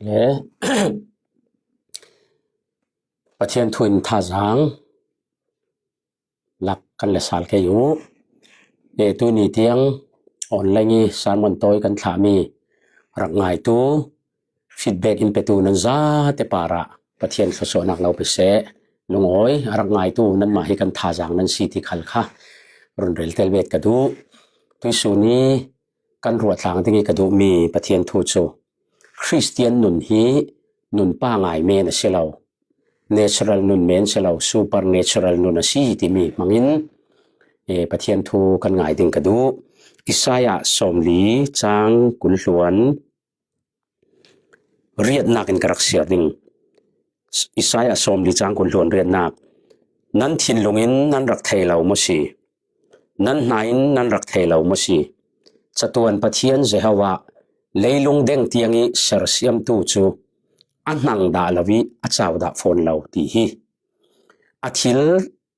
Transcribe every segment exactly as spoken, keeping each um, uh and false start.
Le Pathian thu in thazang lak kan le sal kei uh. E, tuni tiang online i sermon tawi kan thlah mi rak ngaitu, feedback in petu nan zate parah Pathian thluasuahnak lo pe seh. Lungawi a rak ngaitu nanmah hi kan thazang nan si ti khal kha run rel tel bet ka duh. Tuisun i kan ruah tlang ding i ka duhmi Pathian thu cu Khristian nun hi nun pangai men a si lo, natural nun men si lo, supernatural nun a si timi hmangin, e, Pathian thu kan ngai ding ka duh. Isaiah sawmli cang kul hluan riatnak in ka rak siar ding. Isaiah sawmli cang kul hluan riatnak. Nan thinlung in nan rak thei lo maw si? Nan hna in nan rak thei lo maw si? Catuan Pathian Jehovah, leilung deng tiang i sersiamtu cu a hnang dah lo i a cau dah fawn lo ti hi. A thil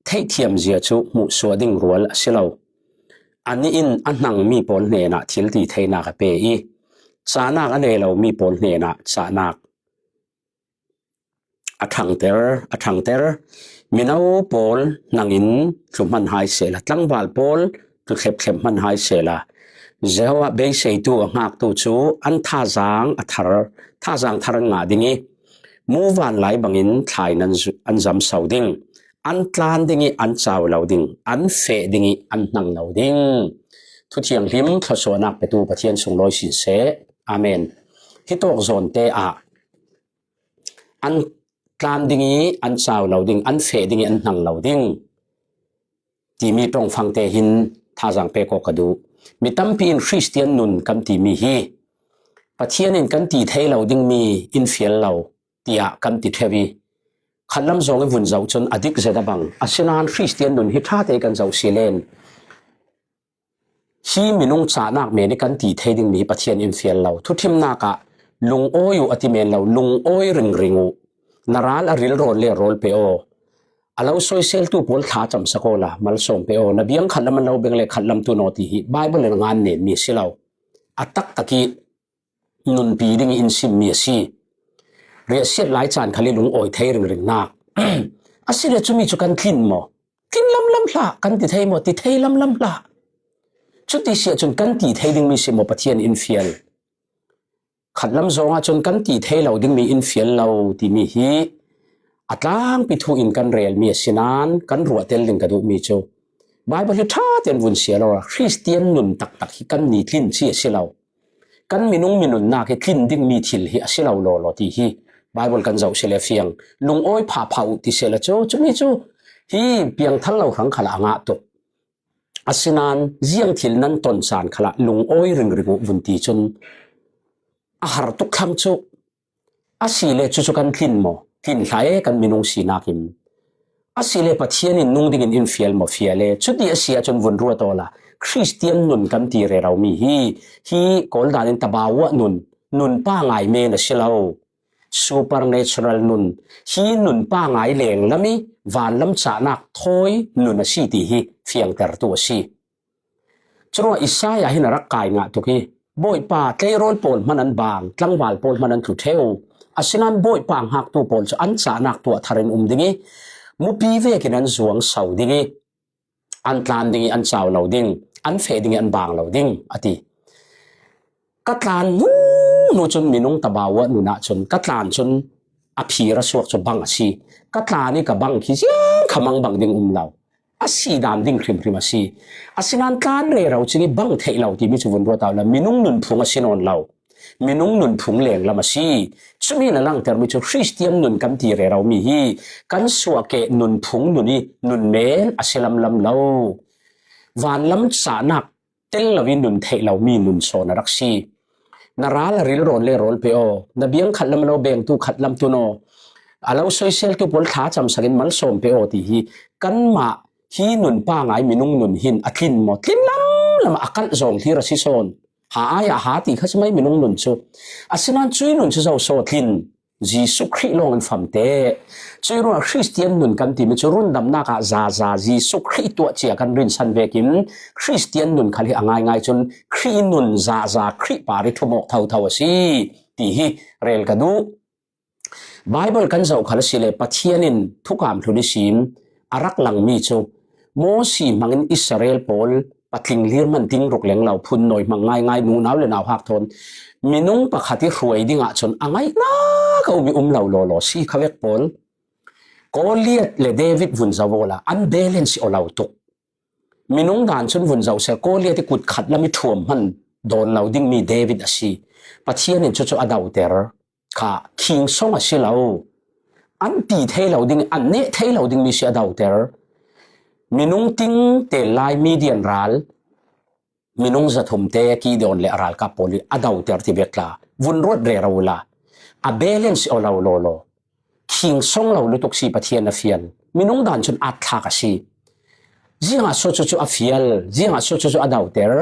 theihthiam zia cu hmuhsuah ding rual a si lo. Anih in a hnangmi pawl hnenah thil ti theinak a pe i, cahnak a nei lomi pawl hnenah cahnak a ṭhangter, a ṭhangter. Mino pawl hnangin tlu hman hai sehla, tlangval pawl tlu thlep thlep hman hai sehla, Jehovah beiseitu a hngaktu cu an thazang a thar, thazang thar an ngah ding i, muvanlai bangin thlai nan zu-, an zamso ding, an tlan ding i an cau lo ding, an feh ding i an hnang lo ding. Thuthianghlim thluasuahnak petu Pathian sunglawi sin seh. Amen. Hitawk zawnte ah an tlan ding i an cau lo ding, an feh ding i an hnang lo ding timi ṭongfangte hin thazang pek awk ka duh. Mi tampi in Khristian nun kan timi hi Pathian in kan ti thei lo dingmi in fial lo tiah kan ti ṭheu i, khatlam zong i vun zoh cun a dik zet a bang. Asinain Khristian nun hi ṭha te kan zoh si len. Hi minung cahnak men i kan ti thei dingmi hi Pathian in fial lo. Thuṭhimnak ah lungawi uh a ti men lo, lungawi ringring uh. Na ral a rilrawn le rawl pe aw. A lo soiseltu pawl thla camsak aw la, malsawm pe aw. Na biang khatlam an lo beng le khatlam tun aw ti hi Bible in a ngan nenmi a si lo. A taktak i nunpi ding i in simmi a si. Riahsiat lai caan khal i lungawi thei ringringnak. Asile cumi cu kan tlin maw? Tlin lamlam hlah, kan ti thei maw? Ti thei lamlam hlah. Cuti si ahcun kan ti thei dingmi si maw Pathian in fial? Khatlam zong ahcun kan ti thei lo dingmi in fial lo timi hi a tlangpi thu in kan relmi a si nain kan ruahtel ding ka duhmi cu Bible hi ṭha tein vun siar law, Khristian nun taktak hi kan ni tlin ci a si lo. Kan minung minunnak hi tlin dingmi thil hi a si lo lawlaw ti hi Bible kan zoh si le fiang. Lungawi phapha uh ti sehla cu, cumi cu hi piangthar lo hrang khalah a ngah tuk. Asinain ziang thil nan ton caan khalah lungawi ringring uh vun ti cun a har tuk thlam cu. Asile cucu kan tlin maw? Tlin hlah e kan minung sinak in. Asile Pathian in nung dingin in fial maw? Fial e. Cuti a si ahcun vun ruat awla Khristian nun kan ti reromi hi, hi Kawl dan in tabawa nun, nun pangai men a si lo. Supernatural nun, hi nun pangai lenglam i vanlam cahnak thawi nun a si ti hi fiangtertu a si. Curuangah Isaiah hin a rak kai ngah tuk i, Bawipa, tleirawl pawl hman an bang, tlangval pawl hman an tlu ṭheu. Asinain Bawipa hngaktu pawl cu an cahnak tuah thar in um ding i, mupi vekin an zuang so ding i, an tlan ding i an cau lo ding, an feh ding i an bang lo ding, a ti. Ka tlan hnu hnu cun minung tabawa nun ahcun ka tlan cun a phir a suak cu bang a si. Ka tlan i ka bang khi ziang kha mang bang ding um lo. A si dan ding hrimhrim a si. Asinain tlan rero cing i bang theih lo timi cu vun ruat awla minung nunphung a si nawn lo. Minung nunphung lenglam a si. Cumi na langtermi cu Khristian nun kan ti reromi hi kan suahkeh nunphung nun i nun men a si lamlam lo. Vanlam cahnak tel lo i nun theih lomi nun sawn a rak si. Na ral a rilrawn le rawl pe aw. Na biang khatlam a lo bengtu khatlam tun aw. A lo soiseltu pawl thla camsak in malsawm pe aw ti hi kanmah hi nun pangai minung nun hin a tlin maw? Tlin lamlam a kalh zawng thlir a si sawn. Ha ai ah ha ti kha si mai minung nun cu. Asinain cui nun cu zo saw tlin? Jesuh Khrih lawng in famte. Cui ruangah Khristian nun kan timi cu rundamnak ah zaza Jesuh Khrih tuah cia kan rinsan vekin Khristian nun khal hi a ngaingai cun Khrih nun zaza Khrih par i ṭhum awk thotho a si. ti hi rel ka duh. Bible kan zoh khal a si le Pathian in thukam hlun i sim a rak lang mi cu Mosi hmangin Israel pawl patling lir man ting ruk leng lo phun nawi hmang ngaingai nunau le nauhak thawn minung pakhat i hruai dingah cun a ngaihnak a um i um lo lawlaw si kha vek pawl. Goliath le David vun zoh awla an balance i aw lo tuk. Minung dan cun vun zoh seh, Goliath i kut khat lam i thuam hman dawn lo dingmi David a si. Pathian in cucu a doter kha khingsong a si lo. An ti thei lo ding, an neh thei lo dingmi si a doter. Minung ting tel lai Midian ral, minung zathum te Gideon le a ralkap pawl i a doter ti vek tla. Vun ruat rero la. A balance i aw lo lawlaw. Khingsong lo lutuk si Pathian a fial. Minung dan cun at thlak a si. Ziangah so cucu a fial, ziangah so cucu a doter.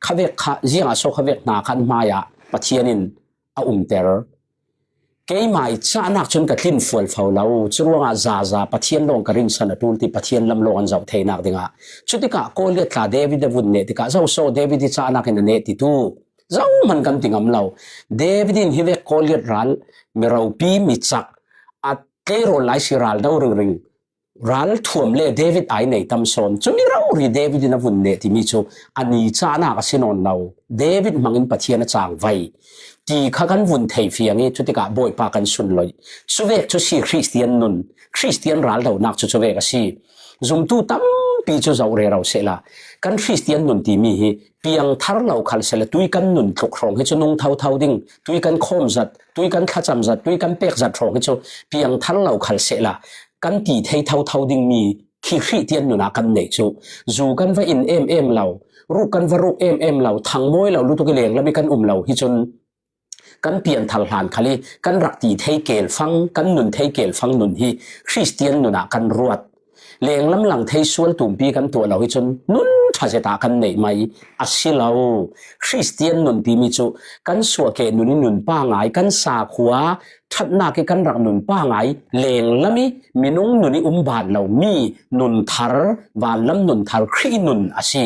Kha vek kha, ziangah so kha vek hna khan hmaiah Pathian in a umter. Keimah i cahnak cun ka tlin fualfo lo, curuangah zaza Pathian lawng ka rinsan a ṭul ti Pathian lam lawng an zoh theinak dingah. Cutikah Goliath tla David a vun neh tikah, zoso David i cahnak in a neh titu. Zohman kan ti ngam lo. David in hi vek Goliath ral, mi ropi, mi cak, a tleirawl lai si ral do ringring. Ral thuam le David ai nei tam sawn. Cumi rori David in a vun neh timi cu a ni cahnak a si nawn lo. David hmangin Pathian a cangvai ti kha kan vun thei fiang i cutikah Bawipa kan sunloih. Cuvek cu si Khristian nun, Khristian raldonak cu cuvek a si. Zumtu tampi cu zoh rero sehla kan Khristian nun timi hi piangthar lo khal sehla tui kan nun tluk hrawng hi cu nung thotho ding, tui kan khawm zat, tui kan thlacam zat, tui kan pek zat hrawng hi cu piangthar lo khal sehla kan ti thei thotho dingmi khi Khristian nun ah kan neih cu zu kan va in em em lo, ruk kan va ruk em em lo, thangmawi lo lutuk i lenglam i kan um lo hi cun kan pianthar hlan khal i kan rak ti thei kelfang, kan nun thei kelfang nun hi Khristian nun ah kan ruat. Lenglam lang thei sual tumpi kan tuah lo hi cun nun ṭha zet ah kan neih mai a si lo. Khristian nun timi cu kan suahkeh nun i nun pangai, kan sakhua ṭhatnak i kan rak nun pangai, lenglam i minung nun i um ban lomi nun thar, vanlam nun thar, Khrih nun a si.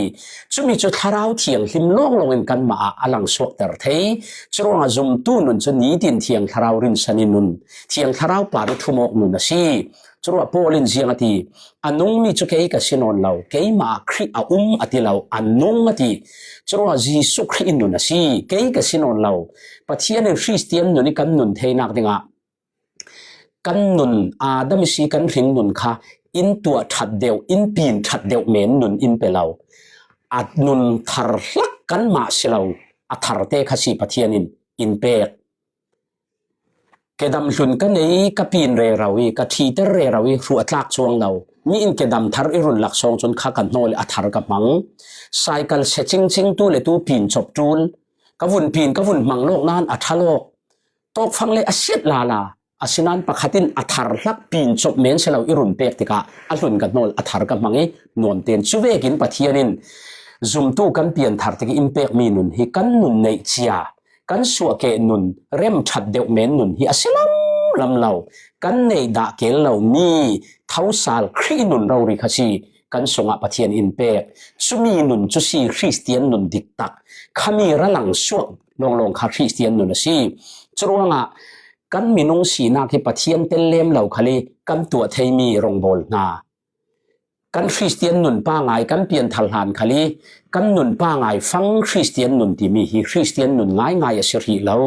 Cumi cu Thlarau Thianghlim lawnglawng in kanmah ah a langsuakter thei. Curuangah zumtu nun cu nitin Thiang Thlarau rinsan i nun, Thiang Thlarau par i thumawk nun a si. Curuah Paul in ziang a ti, a nungmi cu kei ka si nawn lo, keimah ah Khrih a um a ti lo, a nung a ti. Curuah Jesuh Khrih in nun a si, kei ka si nawn lo. Pathian in Khristian nun i kan nun theinak dingah kan nun, Adam i si kan hring nun kha in tuah ṭhat deuh, in pin ṭhat deuh men nun in pe lo. A nun thar hlak kanmah si lo, a tharte kha si Pathian in in pek. Kedam hlun ka nei, ka pin rero i, ka ṭhiter rero i, hruh a tlak cuang lo. Mi in kedam thar i run laksawng cun kha ka hnawl i a thar ka hmang. Cycle se cingcing tu le tu pin cop ṭul. Ka vun pin, ka vun hmang lawk nain a ṭha lawk. Tawkfang le a siat lala. Asinain pakhat in a thar hlak pin cop men si lo i run pek tikah a hlun ka hnawl a thar ka hmang i nuam tein. Cuvekin Pathian in zumtu kan pianthar tik i in pekmi nun hi kan nun neih cia. Kan suahkeh nun, remṭhat deuh men nun hi a si lamlam lo. Kan neih dah kel lomi thosal Khrih nun rori kha si kan sungah Pathian in pek. Cumi nun cu si Khristian nun diktak. Khami ra langsuak lawnglawng kha Khristian nun a si. Curuangah kan minung sinak hi Pathian tel lem lo khal i kan tuah theimi rongbawl hna. Kan Khristian nun pangai kan pianthar hlan khal i kan nun pangai fang Khristian nun timi hi Khristian nun ngaingai a si hrih lo.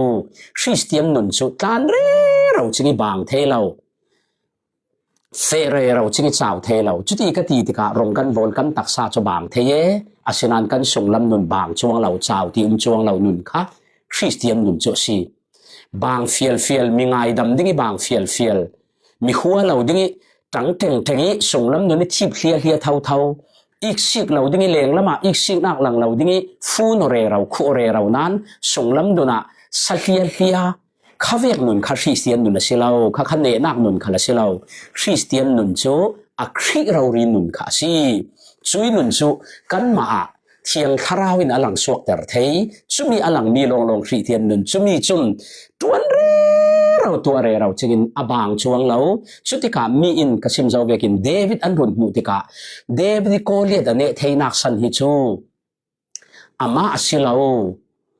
Khristian nun cu tlan rero cing i bang thei lo. Feh rero cing i cau thei lo. Cuti ka ti tikah rong kan bawl kan taksa cu bang thei e. Asinain kan sunglam nun bang cuang lo, cau ti um cuang lo nun kha Khristian nun cu a si. Bang fialfial, mi ngaidam ding i bang fialfial, mi hua lo ding i ṭang ṭengṭeng i sunglam nun i thip hliahhlia thotho, iksik lo ding i lenglam ah iksiknak lang lo ding i fun aw rero, khuh aw rero nain sunglam nun ah sa hliahhlia, kha vek nun kha Khristian nun a si lo, kha kha nehnak nun kha a si lo. Khristian nun cu a Khrih rori nun kha a si. Cui nun cu kanmah ah Thiang Thlarau in a langsuakter thei. Cumi a langmi lawnglawng Khristian nun cumi cun ṭuan rero, tuah rero cingin a bang cuang lo. Cutikah mi in ka sim zo vekin David an run hmuh tikah David i Goliath a neh theinak san hi cu amah a si lo.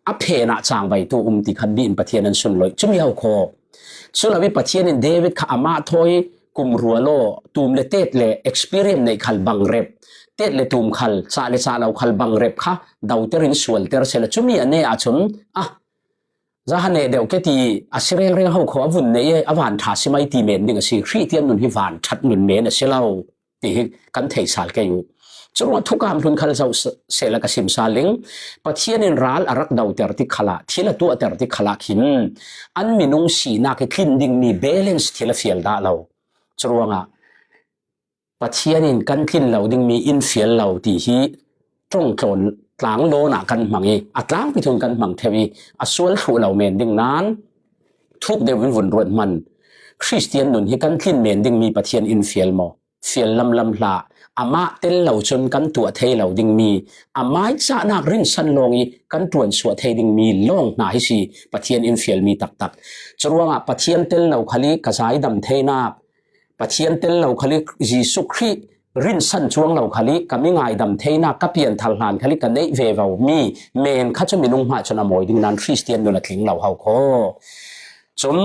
a phenah changvaitu um ti khan mi in Pathian an sunloih. Cumi hau khaw. Culawi Pathian in David kha amah thawi kum rua law, tum le tet le experience nei khal bang rep, tet le tum khal, chah le chah lo khal bang rep kha dauter in sualter sela. Cumi a ne ah chun, ah, zaha ne deuh ke ti a sirel reng hau khaw a vun nei e, a van tha si mai ti men ding a si. Hristian nun hi van that nun men a si lo ti hi kan thei sal kei u. Churuang thukam hlun khal zau sela ka sim sal ling. Pathian in ral a rak dauter ti khala, thil a tuahter ti khala khin an minung sinak hi tlin ding mi balance thil a fial dah lo. Churuangah Pathian in kan tlin lo ding mi in fial lo ti hi ṭawng tlawn tlang lawnah kan hmang i, a tlangpi thun kan hmang theu i, a sual thluh lo men ding nan thuk deuh in vun ruat hman. Hristian nun hi kan tlin men ding mi Pathian in fial maw? Fial lamlam hlah. Amah tel lo chun kan tuah thei lo ding mi, a mai cahnak rinsan lawng i kan ṭuansuah thei ding mi lawng hna hi si Pathian in fial mi taktak. Curuangah Pathian tel lo khal i ka zaidam theinak, Pathian tel lo khal i Jesuh Khrih rinsan chuang lo khal i ka mi ngaidam theinak ka pianthar hlan khal i ka neih ve vo mi men kha cu minung hmah cun a mawi ding nan Hristian nun a tling lo hau khaw. Cun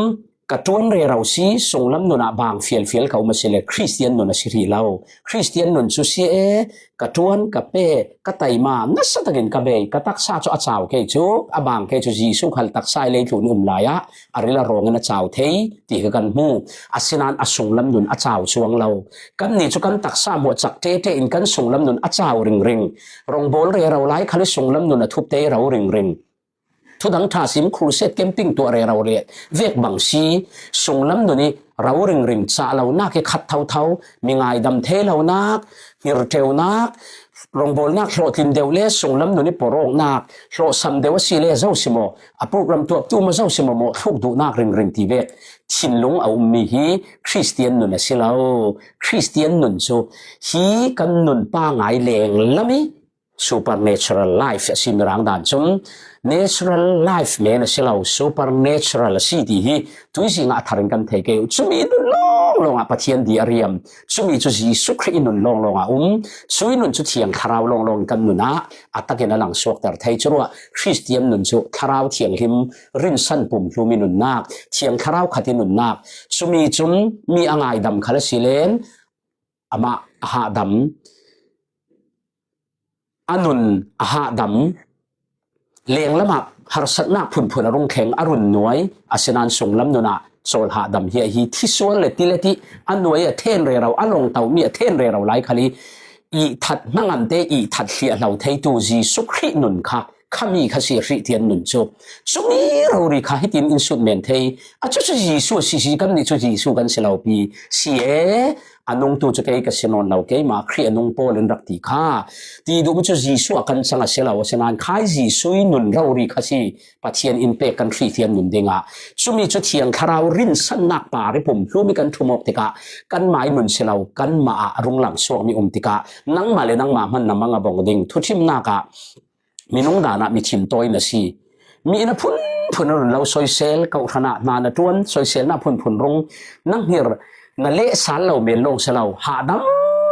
ka ṭuan rero si, sunglam nun ah bang fialfial ka um a si le Hristian nun a si hrih lo. Hristian nun cu si e, ka ṭuan, ka pe, ka taima, nasa takin ka bei, ka taksa cu a cau kei cu, a bang kei cu Jesuh khal taksa i leitlun um lai ah a ril a rawng in a cau thei ti kha kan hmu. Asinain a sunglam nun a cau chuang lo. Kannih cu kan taksa hmuah cak ṭeṭe in kan sunglam nun a cau ringring. Rawngbawl rero lai khal i sunglam nun a thup te ro ringring. Thudang ṭha sim, crusade, camping tuah rero le vek bang si, sunglam nun i ro ringring, cah lonak i khat thotho, mi ngaidam thei lonak, hngirṭeunak, rawngbawlnak hlawhtlin deuh le sunglam nun i pawrawknak, hlawhsam deuh a si le zo si maw, a program tuahtu maw zo si maw, mawhthluk duhnak ringring ti vek thinlung a ummi hi Hristian nun a si lo. Hristian nun cu hi kan nun pangai lenglam i supernatural life a si. Mirang dan cun natural life men a si lo, supernatural a si ti hi tuizing ah a thar in kan thei kei. Cumi nun lawnglawng ah Pathian di a riam. Cumi cu Jesuh Khrih i nun lawnglawng ah um. Cui nun cu Thiang Thlarau lawnglawng in kan nun ah a takin a langsuakter thei. Curuah Hristian nun cu Thlarau Thianghlim rinsan pumhlum i nunnak, Thiang Thlarau khat i nunnak. Cumi cun mi a ngaidam khal a si len amah a hahdam, a nun a hahdam, lenglam ah harsatnak phunphun a rung thleng, a run nuai, asinain sunglam nun ah cawl hahdam hi a hi. Thisual le ti le ti a nuai a then rero, a lawngto mi a then rero lai khal i ihthat hnangam te ihthat hliah hlo theitu Jesuh Khrih nun kha khami kha si Hristian nun cu. Cumi rori kha hitin in sut men thei. A cucu Jesuh a si si, kannih cu Jesuh kan si lo pi si e. A nungtu cu kei ka si nawn lo, keimah Khrih a nung pawl in rak ti kha. Ti duhmi cu Jesuh a kan cang a si lo, asinain khai Jesuh i nun rori kha si Pathian in pek kan Hristian nun dingah. Cumi cu Thiang Thlarau rinsannak par i pumhlum i kan ṭhum awk tikah kanmah i nun si lo, kanmah ah a rung langsuakmi um tikah nangmah le nangmah hman na mang a bawng ding thuṭhimnak ah minung dan ah mi thintawi na si. Mi in a phunphun a run lo, soisel, kawhhran ah hna na ṭuan, soiselnak phunphun rung, na hngir, na leh sal lo men lawng si lo, hahdam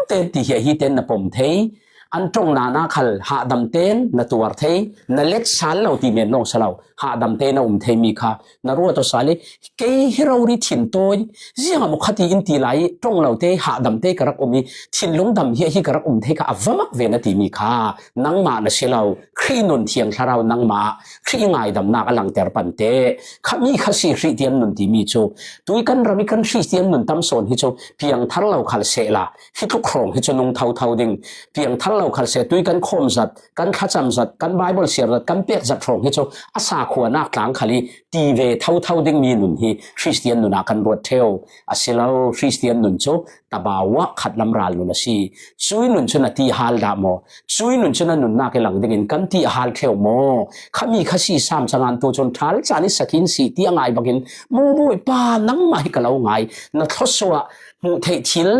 ten ti hi a hi ten na pom thei, an ṭong nana khal hahdam ten na tuar thei, na let sal lo ti men lawng si lo, hahdam ten na um thei mi kha na ruat aw sal i, kei hi rori thintawi, ziangah maw kha ti in ti lai i, ṭong lo te, hahdam te ka rak um i, thinlung dam hi a hi ka rak um thei kha a va mak ve na ti mi kha nangmah na si lo. Khrih nun Thiang Thlarau nangmah ah Khrih i ngaidamnak a langter pante. Khami kha si Hristian nun timi cu. Tui kan ram i kan Hristian nun tam sawn hi cu piangthar lo khal sehla, hi tluk hrawng hi cu nung thotho ding. Piangthar lo khal seh, tui kan khawm zat, kan thlacam zat, kan Baibal siar zat, kan pek zat hrawng hi cu a sakhuanak tlang khal i ti ve thotho dingmi nun hi Hristian nun ah kan ruat ṭheu. A si lo, Hristian nun cu tabau ah khatlam ral nun a si. Cui nun cu na ti hal dah maw? Cui nun cu na nunnak i lang dingin kan ti a hal ṭheu maw? Khami kha si sam cangan tu cun ṭhal caan i sakhi in si ti a ngai bangin, maw Bawipa, nangmah hi ka lo ngai, na thluasuah hmuh theih thil,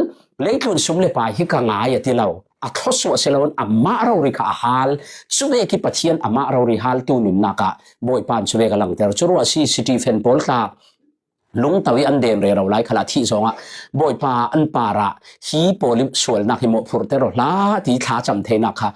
leitlun sum le pai hi ka ngai a ti lo. A thluasuah si loin amah rori kha a hal. Cuvek i Pathian amah rori haltu nunnak ah Bawipa in cuvek a langter. Curuah si Stephen pawl tla lungto i an dem rero lai khalah thih zawngah Bawipa an parah hi pawl i sualnak hi mawhphurhter aw hlah ti thlacam theinak kha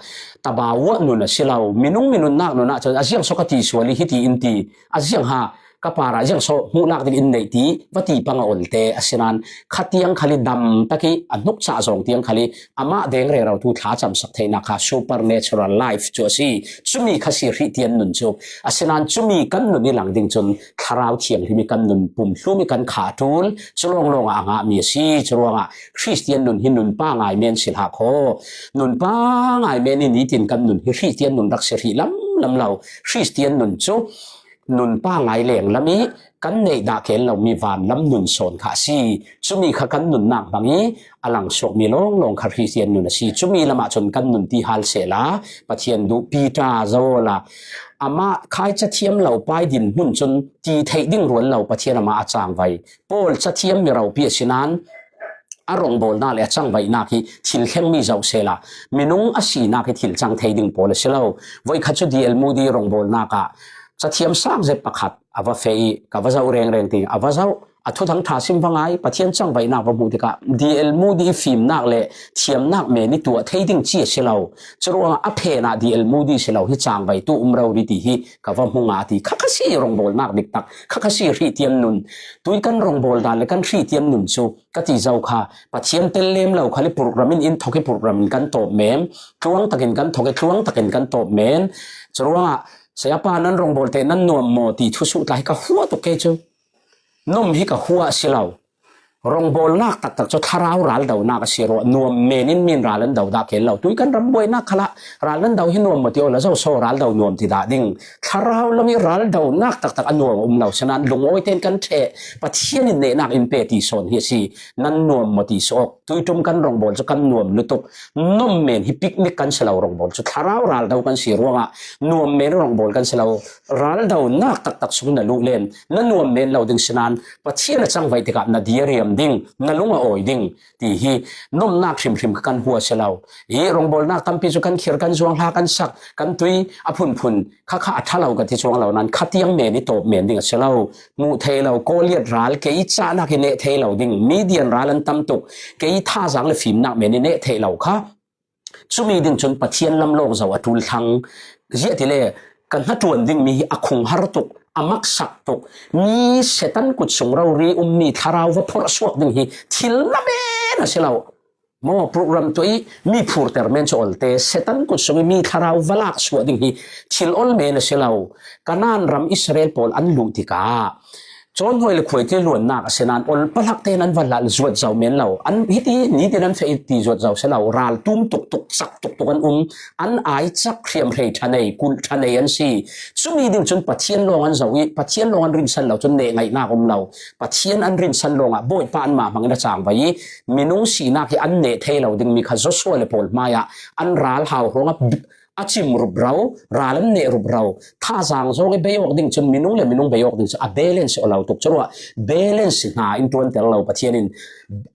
tabau ah nun a si lo. Minung minunnak nun ah cun a ziangsaw ka ti sual i hiti in ti, a ziangha ka parah ziangsaw hmuh lak ding in neih ti va ti pang a olte a si nain khatiang khal i dam tak i a hnukcah zawng tiang khal i amah deng rerotu thlacamsak theinak kha supernatural life cu a si. Cumi kha si Khristian nun cu a si nain cumi kan nun i lang ding cun Thlarau Thianghlim i kan nun pumhlum i kan khah a ṭul cu lawnglawng ah a ngahmi a si. Curuangah Khristian nun hi nun pa ngai men si hlah khaw. Nun pa ngai men i nitin kan nun hi Khristian nun rak si hrih lamlam lo. Khristian nun cu nun pa ngai lenglam i kan neih dah ken lomi vanlam nun sawn kha a si. Cumi kha kan nunnak hmang i a langsuakmi lawnglawng kha Khristian nun a si. Cumi lamah cun kan nun ti hal sehla Pathian duh Peter zola amah khai cathiam lo pai dinhmun cun ti theih ding rual lo Pathian amah a cangvai. Paul cathiam mi ropi a si nain a rawngbawlnak le a cangvaihnak hi thil thlengmi zoh sehla minung a sinak hi thil cang thei ding pawl a si lo. Voikhat cu D L Moody rawngbawlnak ah cathiam sang zet pakhat a va feh i ka va zoh rengreng ti a va zoh. A thuthang ṭha sim va ngai, Pathian cangvaihnak va hmuh tikah D L Moody i fimnak le thiamnak men i tuah thei ding ci a si lo. Curuangah a phen ah D L Moody si lo hi cangvaitu um rori ti hi ka va hmu nga ti. Kha kha si rawngbawlnak diktak, kha kha si Khristian nun. Tui kan rawngbawl dan le kan Khristian nun cu ka ti zo kha, Pathian tel lem lo khal i program in in thok i program in kan tawp men, tluang takin kan thok i tluang takin kan tawp men. Curuangah, "Sayapa, nan rawngbawl te nan nuam maw?" ti thusuh tla hi ka hua tuk kei cu. Nom hi ka hua a si lo. Rawngbawlnak taktak cu thlarau raldonak a si ruah, nuam men in min ral an do dah ken lo. Tui kan ram buainak khalah ral nan do hi nuam maw ti aw la zo saw ral do nuam ti dah ding. Thlarau lam i ral donak taktak a nuam a um lo. Sinain lungawi tein kan ṭheh, Pathian in nehnak in pe ti sawn hi a si. Nan nuam maw ti sawk. Tui ṭum kan rawngbawl cu kan nuam lutuk. Nuam men hi picnic kan si lo, rawngbawl cu thlarau ral do kan si ruangah nuam men rawngbawl kan si lo. Ral donak taktak sung na luh len na nuam men lo ding sinain Pathian a cangvaih tikah na dir riam ding, na lung a awi ding. Ti hi nomnak hrimhrim kha kan hua si lo. I rawngbawlnak tampi cu kan khir, kan zuang hla, kan sak, kan tui a phunphun kha kha a ṭha lo ka ti cuang lo nain khatiang men i tawp men ding a si lo. Hmuh theih lo Goliath ral kei cahnak i neh thei lo ding, Midian ral an tam tuk, kei thazaang le fimnak men i neh theih lo kha. Cumi ding cun Pathian lam lawng zo a ṭul thlang. Ziahtile kan hnaṭuan dingmi hi a khunghar tuk, a maksak tuk, mi Satan kut sung rori ummi thlarau va phorh suak ding hi thil na men a si lo. Maw program tuah i mi phurter men cu olte, Satan kut sung i mi thlarau va lak suah ding hi thil ol men a si lo. Kanaan ram Israel pawl an luh tikah cawnhawi le khuaitli luannak a si nain ol palak tein an va lal zuat zo men lo. An hiti nitin an feh ti zuat zo si lo. Ral tum tuktuk, cak tuktuk an um. An ai cak, hriamhrei ṭha nei, kulh ṭha nei an si. Cumi ding cun Pathian lawng an zoh i Pathian lawng an rinsan lo cun neh ngaihnak um lo. Pathian an rinsan lawngah Bawipa anmah hmangin a cangvai i minung sinak hi an neh thei lo dingmi kha Joshua le pawl hmaiah an ral hau hrawngah a cim rup ro, ral an neh rup ro. Thazaang zong i bei awk ding cun minung le minung bei awk ding cun a balance aw lo tuk. Curuah balance hna in ṭuanter lo Pathian in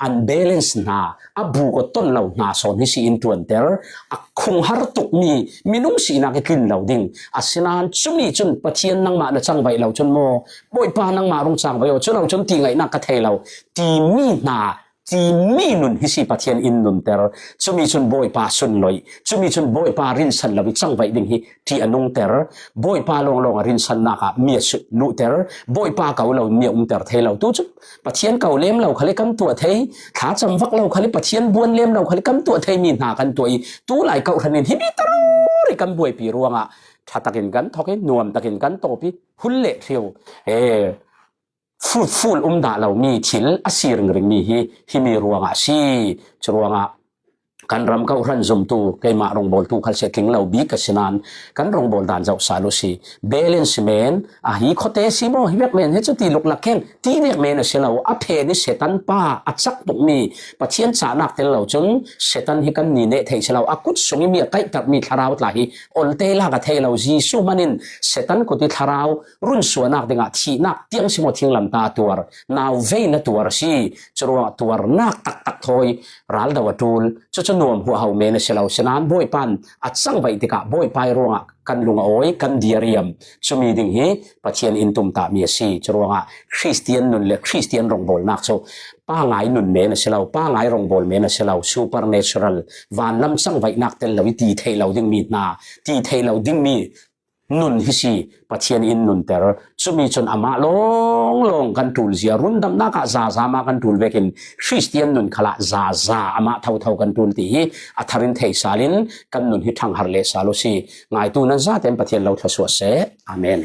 unbalance hna, a buk aw ton lo hna sawn hi si in ṭuanter. A khunghar tukmi minung sinak i tlin lo ding. Asinain cumi cun Pathian nangmah na cangvaih lo cun maw, Bawipa nangmah rung cangvaih aw, cu lo cun ti ngaihnak ka thei lo timi hna, timi nun hi si Pathian in nunter. Cumi cun Bawipa sunloih, cumi cun Bawipa rinsan lo i cangvaih ding hi ṭih a nungter. Bawipa lawnglawng a rinsannak ah mi a sut luhter. Bawipa ko lo mi a umter thei lo. Tu cu Pathian ko lem lo khal i kan tuah thei, thlacam vak lo khal i Pathian buan lem lo khal i kan tuah thei mi hna kan tuah i tulai ko hran in himi tarori kan buaipi ruangah ṭha takin kan thok i nuam takin kan tawp i hul le hriu, e, fruitful um dah lomi thil a si ringringmi hi himi ruangah a si. Curuangah kan ram ko hran zumtu keimah rawngbawltu khal si a tling lo bik ka si nain kan rawngbawl dan zoh sal uh si. Balance men, a hi khuate si maw, hi vek men, hi cu ti luklak ken ti vek men a si lo. A phen i Satan pa a cak tukmi Pathian cahnak tel lo cun Satan hi kan ni neh thei si lo. A kut sung i mi a kaihtermi thlarau tla hi olte lak a thei lo. Jesuh hman in Satan kut i thlarau runsuahnak dingah thihnak tiang si maw, thinglamtah a tuar, nau veina tuar a si. Curuangah tuarnak taktak thawi raldo a ṭul. Cucu nuam huahho men a si lo. Sinain Bawipa in a cangvaih tikah Bawipa i ruangah kan lung a awi, kan di a riam. Cumi ding hi Pathian in tumtahmi a si. Curuangah Khristian nun le Khristian rongbawlnak cu pangai nun men a si lo, pangai rongbawl men a si lo, supernatural, vanlam cangvaihnak tel lo i ti theih lo dingmi hna, ti theih lo dingmi nun hi si. Pathian in nunter. Cumi cun amah lawnglawng kan ṭul zia, rundamnak ah zaza mah kan ṭul vekin Khristian nun khalah zaza amah thotho kan ṭul ti hi a thar in theih sal in kan nun hi ṭhanghar leh sal u si. Ngaitu nan zaten Pathian lo thluasuah seh. Amen.